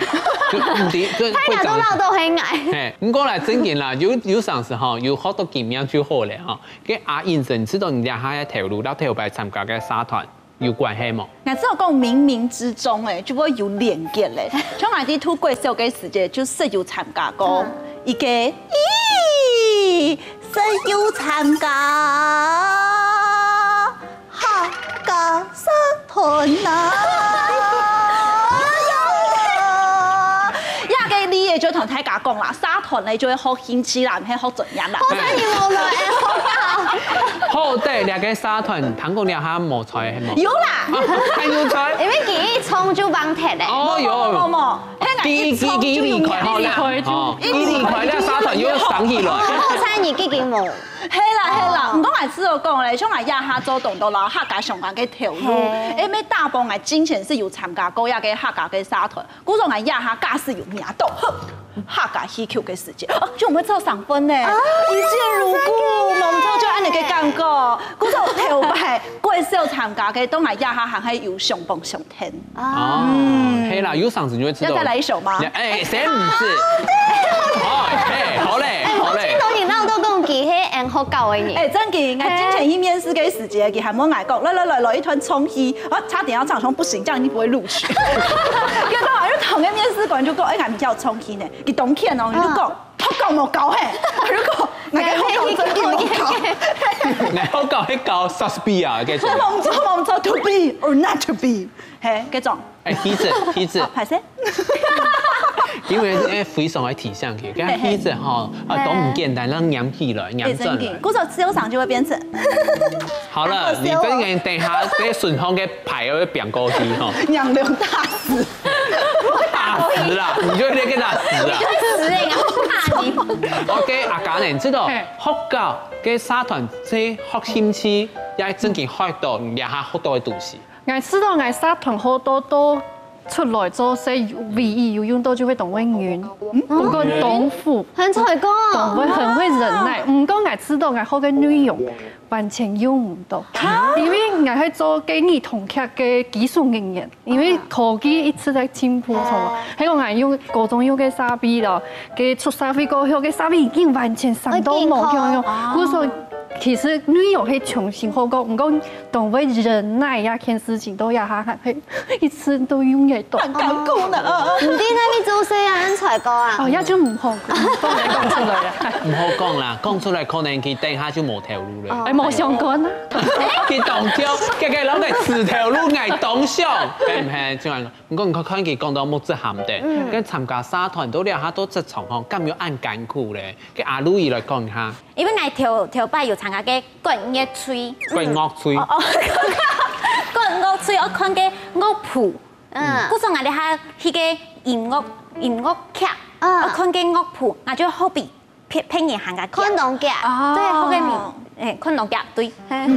就毋知，就大家都知道都係𠊎。係，毋過啦，正經啦，有，有常時吼，有學到經驗就好了吼。該阿英先，你知道你這下个頭路，摎頭擺參加个社團有關係無？𠊎知道講冥冥之中欸，就會有連結咧。像𠊎在讀國小个時節，就識有參加過一个，咦，識有參加客家社團啊！哎呀，這个你也就同大家講啦，社團咧就會學興趣啦，毋係學專業啦。好彩你無來，好不好？好，對，這个社團，聽講這下無在，係無？有啦。啊，還有在？因為佢一衝就忘忒咧。哦，有。無，無，無，無。係𠊎一衝就有名。佢，佢，佢離開好啦。離開就，哦，佢離開，這社團又升起來。好彩你已經無。係啦，係啦，哦。毋過𠊎試著講咧，像𠊎這下做當多摎客家相關个頭路，係。因為大部分𠊎之前係有參加過這个客家个社團， 故所𠊎這下假使有名到，哼，客家戲曲个時節，哦，就毋會做生份呢。一見如故，無錯，就恁呢个感覺。故所頭擺國小參加个，到𠊎這下還係有相幫相添。哦，係啦，有常時就會知道。要再來一首嗎？欸，誰毋知？哦，嘿，好咧，欸，好咧。我聽到你鬧到講佢係𠊎學校个人。欸，正經，𠊎之前去面試个時節，佢還問𠊎講，來來來來，一團衝擊，我差點要唱，說不行，這樣一定不會錄取。結果啊，就同个面試官就講，欸，𠊎毋曉唱戲呢，佢當譴哦，佢就講，嗯。學校無教嘿，佢就講，𠊎个學校真个無教。𠊎學校係教莎士比亞个，無錯無錯，to be or not to be，嘿，該種。欸，戲子，戲子。哦，歹勢。因為，因為非常个提醒佢，該戲子吼，啊，都毋簡單，讓黏起來，黏轉來。欸，真个，故所小常就會變成 好了，你等一下，等一下，這順風个牌要變過去吼。仰龍大師。大師啦，你就那個大師啦。你就死欸，我怕你。OK，阿嘉呢，你知道，嘿。學校个社團這學興趣，也正經學到，你這下學到个東西。𠊎知道𠊎社團好多都出來做事，唯一有用到就係當會暈，毋過當苦，很彩講。當會，很會忍耐。毋過𠊎知道𠊎學个內容 完全用毋到，因為𠊎係做个兒童劇个技術人員，因為科技一直在進步，從，還有𠊎用高中用个設備咯，个出社會過後个設備已經完全上到無用用，故所其實內容係重新好過，毋過當會忍耐這件事情，到這下還係一直都用得到。很艱苦呢。毋知哪位做事啊，恁才講啊？哦，這就毋好講，毋好講出來了。毋好講啦，講出來可能佢等下就無頭路了。哎，無相關啊。佢當跳，佢个老弟自頭路，𠊎當想，係毋係？就恁樣。毋過你看，看佢講到目汁含的，跟參加社團到這下到職場吼，敢有恁艱苦咧？跟阿路姨來講一下。因為𠊎頭，頭擺有參加个管樂隊。管樂隊。哦，哦，管樂隊，我看个樂譜。嗯。故所𠊎這下去个音樂，音樂劇，嗯。我看个樂譜，𠊎就好比別，別人行个劇。看當遽。哦。對，好个名，哎，看當遽，對。嘿。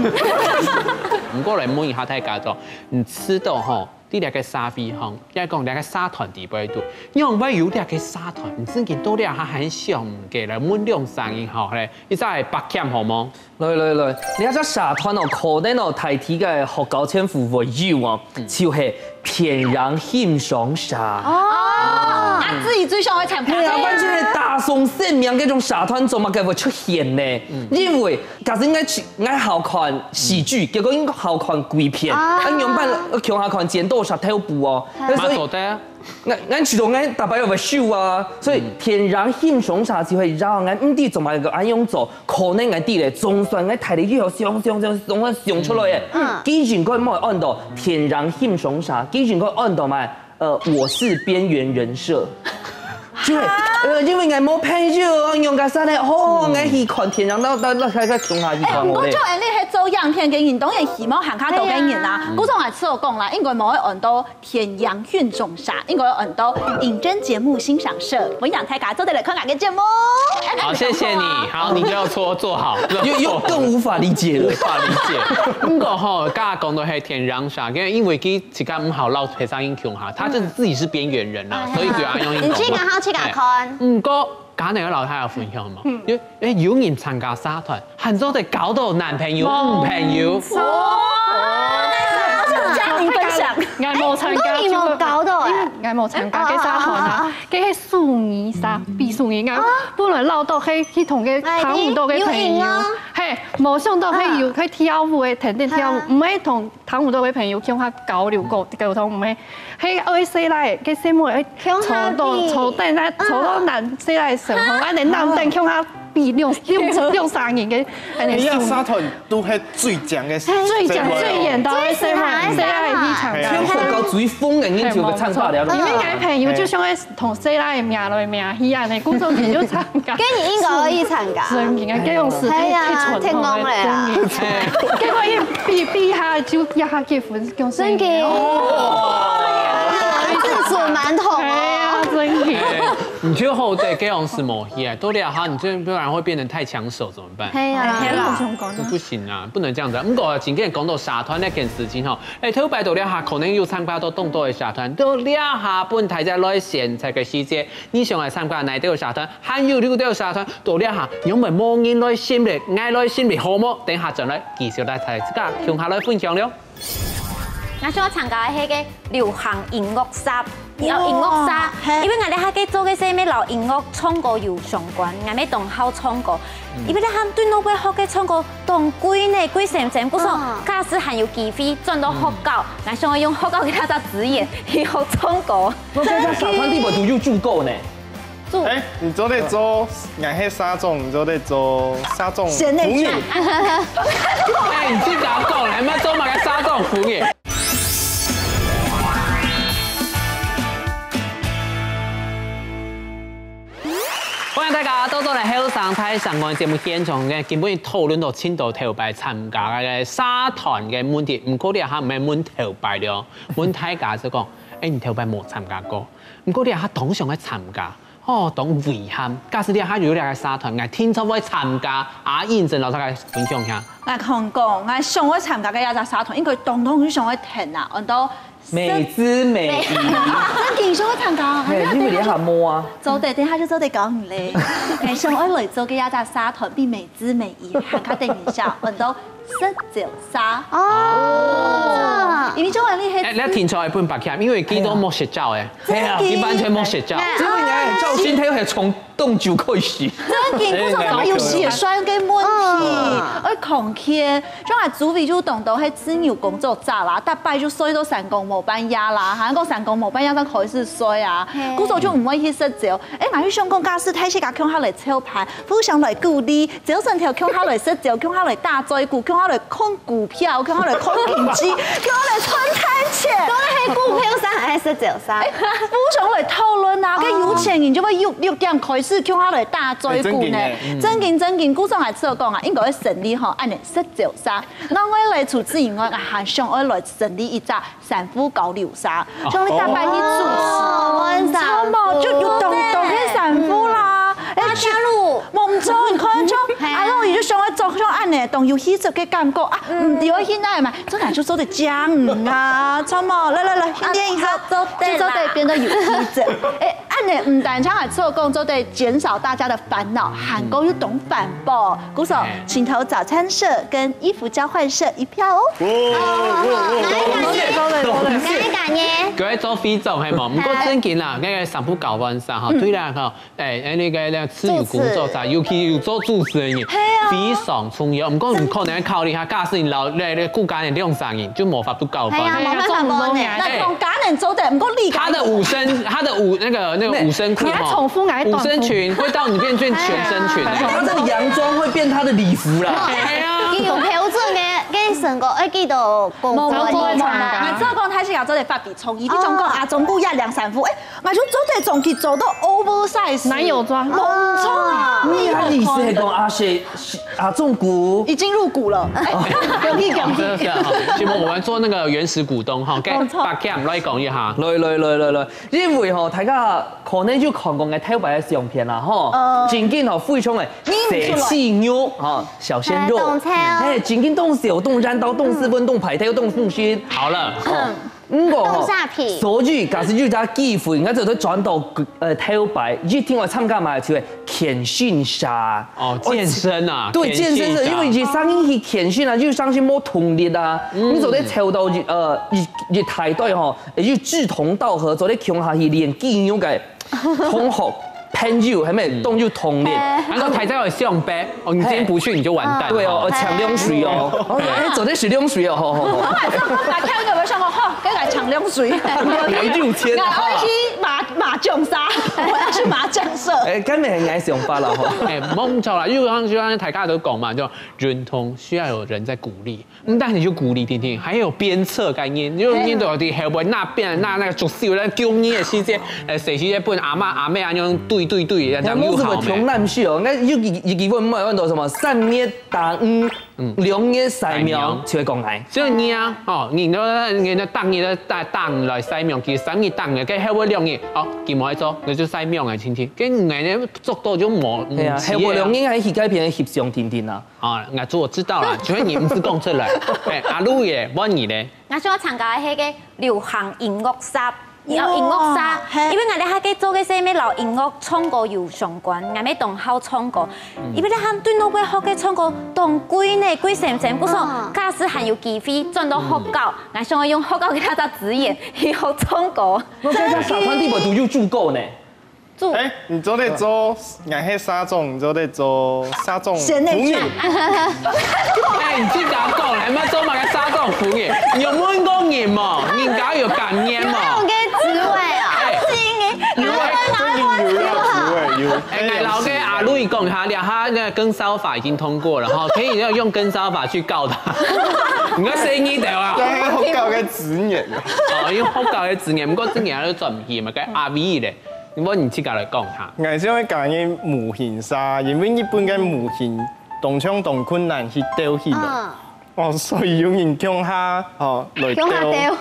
毋過來問一下大家哦，你知道吼，在這个社會吼，也講這个社團底背肚，仰會有這个社團？你正經到這下還想毋過來問兩儕人吼，嘿，一隻係柏強好無？ 來來來，這隻社團哦，可能哦，大體个學校全部會有哦，就係偏洋欣賞社。哦，啊，自己最想愛參加。係啊，完全係打從生命該種社團做麼个會出現呢？因為假使𠊎去，𠊎好看喜劇，結果𠊎好看鬼片，啊。恁樣般共下看剪刀石頭布哦。所以，嘛做得啊。𠊎，𠊎去到𠊎大伯又會笑啊，所以天然欣賞社就會讓𠊎毋知做麼个恁樣做，可能𠊎知咧，總算𠊎大咧以後想想想想想出來个，嗯。既然佢無安到天然欣賞社，既然佢安到嘛， 呃，我是邊緣人設。就係，呃，因為𠊎無朋友，用个啥咧？哦，𠊎去看天，然後到，到，到，到，到，共下去哎，看我咧。毋過就恁樣，係做影片个人，當然希望還較多个人啊。係啊。故所𠊎試過講啦，應該無會安到天陽欣賞社，應該安到認真節目欣賞社。分享大家做得來看𠊎个節目。好，謝謝你。好，你就要做，做好。又，又更無法理解了。無法理解。毋過吼，剛剛講到係天陽社，因為，因為佢 自家毋好摎別儕人共下，他就是自己是邊緣人啦，嗯。所以就要用一種你自家好自家看。哎，毋過，剛才有老太太分享嘛，嗯。有，哎，有人參加社團，還做得交到男朋友、女朋友。哦，那是要向家人分享。𠊎無參加，毋過你無交到哎。𠊎無參加該社團啊，哦，哦，哦，哦。該係手藝社，比手藝，𠊎本來摎到該，去同該哎，聽毋到个朋友，有影哦。嘿，無想到該有，哦。該跳舞个，天天跳舞，哦。毋係同 聽毋到个朋友，共下交流溝，溝通，毋係，係愛細賴，該細妹愛共下坐到，比。坐等啊，嗯。坐到男細賴身項，啊，恁樣男等共下比兩，兩，兩三人个，恁樣你這社團都係最靚个，最靚、最遠到个細妹，細賴去參加。天后高最瘋个，你就會參加了。因為𠊎朋友就想愛 同細賴命來命去恁樣，工作人就參加。該你應該可以參加。真个，該種事體，哎呀，太傳統了，天公了啦。真个。結果一比，比下就也結婚，恭喜你。真个。哦。自主蠻好哦。哎呀，真个。哎，你就好在該種事無去啊，到了哈，你這不然會變得太搶手，怎麼辦？哎呀。哎，老公公。這不行啊，不能這樣子啊。不過今天講到社團那件事情吼，哎，頭擺到了哈，可能有參加到當多个社團，到了哈，分大家來選擇个時節， 你想愛參加哪兜社團，還有哪兜社團，到這下，因為無人來選咧，𠊎來選咧，好無？等下轉來繼續來大家共下來分享了。𠊎想愛參加个係个流行音樂社，哦，音樂社，嘿。因為𠊎這下个做个係乜摎音樂唱歌有相關，𠊎乜當好唱歌。嗯。因為這下對外國學个唱歌當貴呢，貴成成，故所，嗯。假使還有機會轉到學校，嗯。𠊎想愛用學校个那隻資源去學唱歌。 我感覺社團裡背都有助攻呢。助。哎，你做得做，𠊎係社長，你做得做社長選內選。哎，你自家講，還毋做麼个社長夫人？歡迎大家倒轉來後生大聲公个節目現場，今晡日討論到盡多頭擺參加个社團个問題，毋過這下毋係問頭擺了，問大家就講，哎，你頭擺無參加過？ 毋過這下當想愛參加，哦，當遺憾。假使這下有這个社團，𠊎定著會參加。阿英先摎大家分享一下。𠊎同你講，𠊎想愛參加个這隻社團，應該當當想愛聽啊，安到美姿美儀。真个想愛參加，嘿，因為這下無啊。做得，等下就做得講你咧。𠊎想愛來做个這隻社團，比美姿美儀還較得人惜，安到 食酒社。哦。因為這種人你係哎，你聽出來分白客，因為佢都無食酒誒。係啊。佢完全無食酒。這個人哎，照心態又係從凍酒開始。真个，不是有血栓个問題，嗯。愛康健，像𠊎周圍就當多係自由工作者啦，逐擺就睡到三更無半夜啦，還講三更無半夜正開始睡啊，嘿。故所就毋會去食酒。哎，𠊎就想講，假使大自家共下來操盤，互相來鼓勵， 朝晨頭共下來食酒，共下來打嘴鼓，共下來看股票，共下來看經濟，共下來賺大錢。到底係股票社還係食酒社？哎，互相來討論啊，哦。該有錢人就會六，六點開始共下來打嘴鼓呢。哎，真个呢，嗯。真个，真个，故所𠊎試過講啊，應該愛成立吼，恁樣食酒社。𠊎愛來除此以外，𠊎還想愛來成立一隻 珊瑚交流社，像你逐擺去主持，哦，我很想就有當多个珊瑚啦。哎，大家路。無錯，你看，像，嘿啊。哎喲，你就想要做像恁樣，當有氣質个感覺啊，嗯。毋知愛去哪嘛，這个就做得講啊，著無？來來來，訓練一下，啊，好，做得啦。就做得變得有氣質。哎，啊，呢，毋單淨係做工做得減少大家的煩惱，還過又當環保。故所，請投早餐社跟衣服交換社一票哦。該个呢？各位做非洲係無？毋過正經啦，該个三不交換社吼，對啦吼，哎，哎，那個那個自由工作者，尤其有做主持人，非常重要。毋過你可能考慮下，假使你老那那顧家人兩三人，就無法度交換。係啊，無辦法講呢，那同家人做得，毋過你他的五升，他的五那個那個五升褲你要重複，你要重複。五升裙會到你變成全身裙。他这个洋装会变他的礼服啦。哎呀，佢有標準个，个身高，哎，幾多公分？無錯，啊，做工開始也做得發揮創意，你總講啊，總共也兩三副，哎，我就做得總去做到 oversize，男友裝無錯啊，你的意思係講啊，是是啊，中古。已經入股了，哎，恭喜恭喜！真的是啊，哈，請問我們做那個原始股東哈，給沒錯八 K 來講一下。來來來來來，因為吼，大家可能就看過个頭擺个相片啦，吼，正經吼非常个細細肉，吼，小鮮肉，哎，當瘦。嘿，正經當瘦，當緣投，當斯文，當派頭，當風神。好了，毋過吼當沙皮，所以假使有隻機會，𠊎就會轉到呃頭擺，一定愛參加嘛，就係健身社。哦，健身啊，對，健身社，社因為一上去去健身啊，就上去無動力啊，你做得抽到一呃一一大堆吼，又志同道合，做得共下去練肌肉个同學朋友，係咪？當有動力。然後台在有相背，哦，你今天不去你就完蛋。對哦，呃，搶涼水哦，哦，哎，做得食涼水哦，吼吼吼。那跳一个，我想講，吼，該來搶涼水，有錢我要去麻麻將社，我要去麻將社。哎，根本很愛想法了吼。哎，無錯啦，因為像像大家都講嘛，就運動需要有人在鼓勵，嗯，但你就鼓勵聽聽，還有鞭策概念，因為你都有啲後背那邊那那個足球，那救你的時間，呃，誰時間不能阿媽阿妹啊，用對對對，這樣我是不是窮又好咩？難秀？應該有一一句話，我有看到什麼三月打魚，兩月晒苗，就會講來。所以你啊，哦，你都你都當你都當當來晒苗，其實三日當日，跟後尾兩日，哦，佢無愛做，那就晒苗啊，親戚，跟你呢做到就無，係啊，嗯後尾兩日還去該片翕相定定啊。啊，那做我知道了，所以你毋使講出來。哎，阿路耶，問你咧？我想要參加个係个流行音樂社，然後音樂社，嘿因為𠊎兜下个做个係乜摎音樂唱歌有相關，𠊎乜當好唱歌。因為你看對外國學个唱歌當貴呢，貴成成，故所假使還有機會轉到學校，𠊎想要用學校个那隻資源去學唱歌。那這樣社團裡背都有助攻呢。做哎，你做得做，𠊎係社長，你做得做社長。賢內助。哎，你自家講，還要做麼个社長服務？你有問過人無？人家有感恩無？个職位啊，是你，你問最近有一個職位有。哎，來，老師，阿路講哈，兩下那個跟騷法已經通過了哈，可以用跟騷法去告他。你要生意的啊？對，學校个資源。哦，因為學校个資源，毋過資源都賺毋起嘛，該阿V咧。 你問你自家來講哈。𠊎想愛加入模型社，因為日本个模型當像當困難去鬥起來。嗯，哦，所以有人共下，哦，來鬥。共下鬥。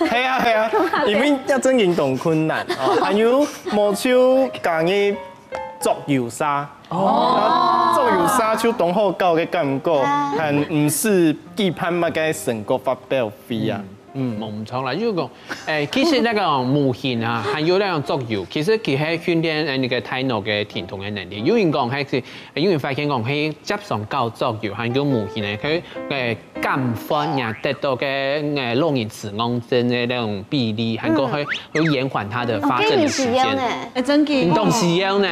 係啊係啊，因為這正經當困難。哦，還有無就加入桌遊社。哦，桌遊社就當好搞个感覺，還毋使舉辦麼个成果發表會啊。嗯，無毋錯啦，就講，誒，其實那個模型啊，還有那種桌遊，其實佢係訓練誒那個大腦个停動个能力。有人講，還是有人發現講，係接上搞桌遊，還有模型呢，佢誒減緩呀得到个誒老人痴呆症个那種比例，還過會會延緩他的發症的時間。哎，真个。你懂使用呢？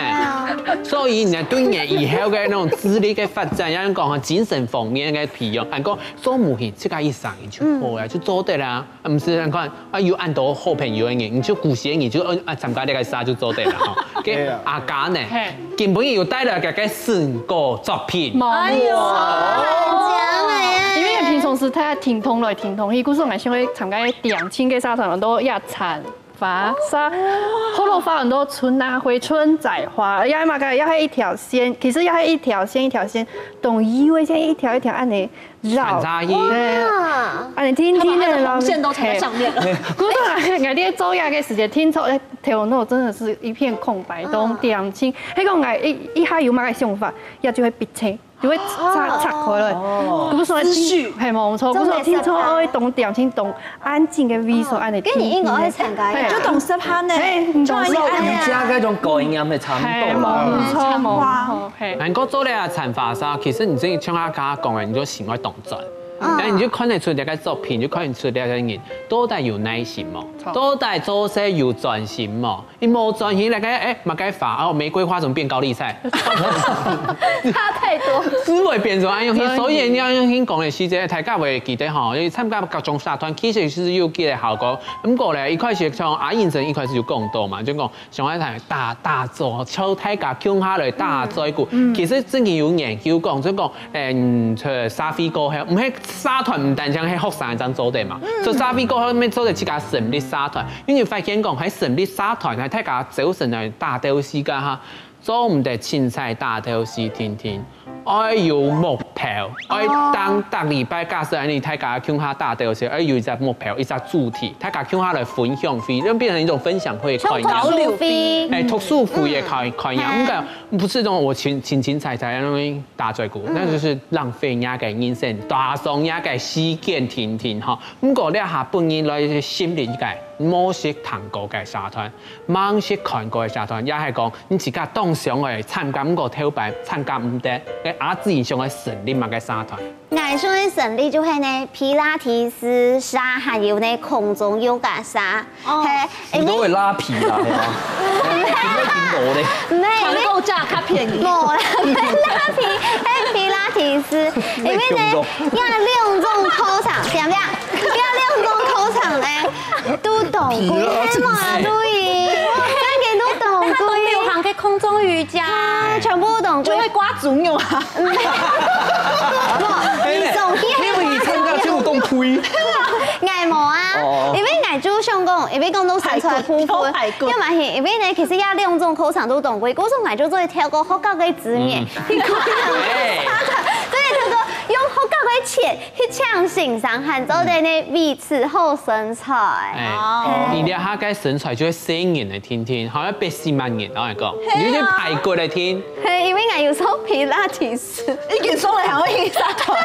所以呢，對你以後个那種智力个發展，要講哈，精神方面个培養，還過做模型，自家一生就好啊，就做得啦。啊，毋使你看啊，有恁多好朋友个人，你就鼓勵你就啊參加這個社就做得了哈。OK，阿嘉呢，今晡日有帶來个个成果作品。哎呦，很強哎。因為平常時大家停動來停動去，故所𠊎想愛參加點心个社團，都要產發沙，好多發很多春啊、回春、摘花，要麼个要係一條線，其實要係一條線一條線，懂意味，像一條一條恁樣繞。產差異。對，恁樣天天的，然後紅線都插在上面了。嘿，故所𠊎𠊎在做這個時間，聽說誒，頭腦真的是一片空白，都點清。迄個𠊎一一下有麼个想法，也就會逼切。就會拆，拆開來。哦。故所，思緒。係，無錯，故所聽說愛當恬靜、當安靜个位所，恁樣。該你應該愛參加一下。係。就當適合呢。係，當適合。瑜伽該種高音樂會差不多嘛。係，無錯，無錯，係。還過做了啊，插花啥，其實你真的像他剛剛講的，你就心會動轉。嗯。然後你就看得出這個作品，就看得出這個人到底有耐心無，到底做事有專心無。 你無專心來个，哎，麼个花哦，玫瑰花怎麼變高麗菜？差太多。思維變成恁樣，所以你愛用心講个時節，大家會記得吼，因為參加各種社團，其實係有佢个效果。毋過咧，一開始像阿英真一開始就講到嘛，就講想愛大，大做，招大家共下來打嘴鼓。其實真經有研究講，就講，嗯，出社會過後，毋係社團毋單淨係學生正做得嘛，出社會過後，愛做得自家成立社團。 因為發現講，係成立社團，係大家朝晨來打鬥敘个哈，做毋得凊彩打鬥敘定定，愛有目標，愛當逐禮拜假使恁樣大家共下打鬥敘，愛有一隻目標，一隻主題，大家共下來分享會，就變成一種分享會个概念。像讀書會。哎，讀書會个概，概念，嗯。毋過毋係講𠊎清，清清彩彩恁樣打嘴鼓，那就是浪費人家个人生，打爽人家个時間定定哈。毋過這下分人來成立一個 無識聽過个社團，吂識看過个社團，也係講你自家當想愛參加，毋過頭擺參加毋得，該阿志想愛成立麼个社團？𠊎想愛成立就係呢，皮拉提斯社，還有呢，空中瑜伽社。哦。係，你都會拉皮啦，係嗎？你會聽無咧？毋係，團購價較便宜。無啦，毋係拉皮，係皮拉提斯，因為呢，這兩種課程，點點，這兩種課程呢， 都當貴，係嘛，Louis？真个都當貴。佢當流行个空中瑜伽。啊，全部都當貴。就會掛豬肉啊。嗯。無，你上去係掛豬肉。因為你參加就當貴。𠊎無啊，哦。因為𠊎就想講，因為講到身材部分，排骨，有排骨。要麼係，因為呢，其實這兩種課程都當貴，故所𠊎就做得透過學校个資源，嗯。去看。哎。對，透過用學校个錢 去請先生，還做得呢，維持好身材。哎，哦。你這下个身材就會細人个定定，好像八十萬人，𠊎講，係啊。你有點排骨个定。係，因為𠊎有做皮拉提斯。已經上來還會去社團。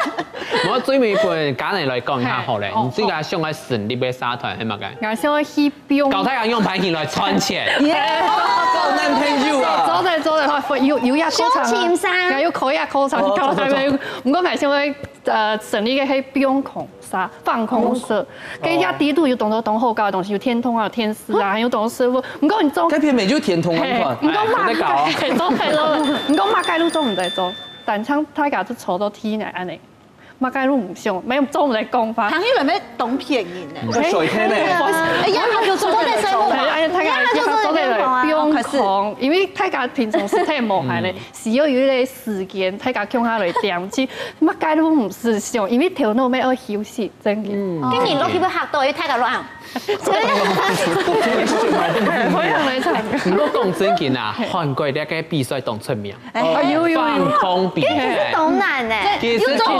𠊎最尾分嘉玲來講一下好了，係，哦，你自家想愛成立个社團係麼个？𠊎想愛去 放。教大家用排球來賺錢。耶！交男朋友啊！做得，做得，有，有一個課程啊，相親相。也有可以啊，課程，哦，教大家用。做，做，做。毋過𠊎想愛，呃，成立一個係放空社，放空社。哦。該下底肚有當多當好搞个東西，有電動啊，有電視啊，哦。還有當多師傅。毋過你做，該片尾就電動啊，係，你看。毋過嘛，哎，有在搞哦。係，做，係，做。毋過嘛，該路做毋得做，但像大家就坐到地泥恁樣。 麼个都毋想，無，做毋得講話。唐一文要當騙人呢。你在水天呢？哎呀，他就坐在水母啊。哎呀，他，他就坐在水母啊。放空，因為大家平常時太無閒了，嗯。需要有一個時間，大家共下來恬靜，麼个都毋使想，因為頭腦愛休息，真的。嗯。該你落去會嚇到，因為大家亂。非常非常。毋過講正經啊，韓國這個比賽當出名。 哎，有，有，有。放空比賽。其實當難呢。其實當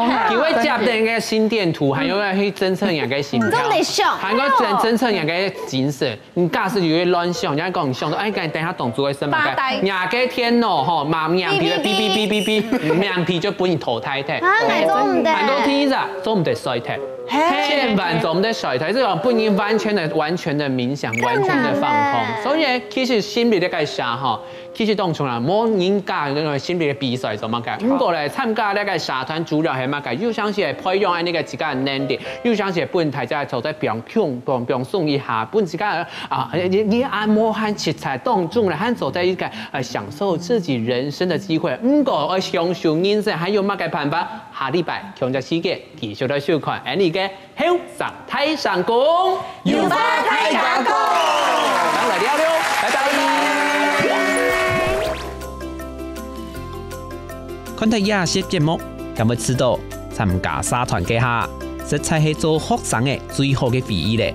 難，因為接等个心電圖，還有愛去偵測人个心跳，嗯。總得想。還有偵，偵測人个精神。你假使有个亂想，人家講你想到，哎，等一下動作會什麼？發呆。人个電腦吼，嘛，面皮嗶嗶嗶嗶嗶，面皮就分你淘汰忒。啊，𠊎做毋得。還有第一隻，做毋得睡忒。嘿。千萬做毋得睡忒，這種不能完全的、完全的冥想，完全的放空。更難欸。所以其實心理的改善哈， 其實當中啦，無人家那種心理个比賽做麼个。毋過咧，參加這個社團主要係麼个？又像係培養恁呢个自家个能力，又像係分大家坐在放鬆、放，放鬆一下，分自家啊，你，你啊，無閒實在當中咧，還坐在一個，呃，享受自己人生的機會。毋過，愛享受人生還有麼个辦法？下禮拜同一時間繼續來收看恁呢个 後生大聲公，有話大家講。咱來尞尞，拜拜。看忒這集節目，敢會知道參加社團該下，實在係做學生个最好个回憶咧。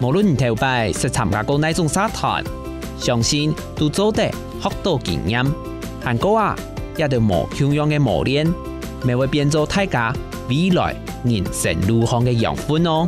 無論你頭擺識參加過哪種社團，相信都做得學到經驗。還過啊，這兜無共樣个磨練，乜會變做大家未來 人生路項个養分哦。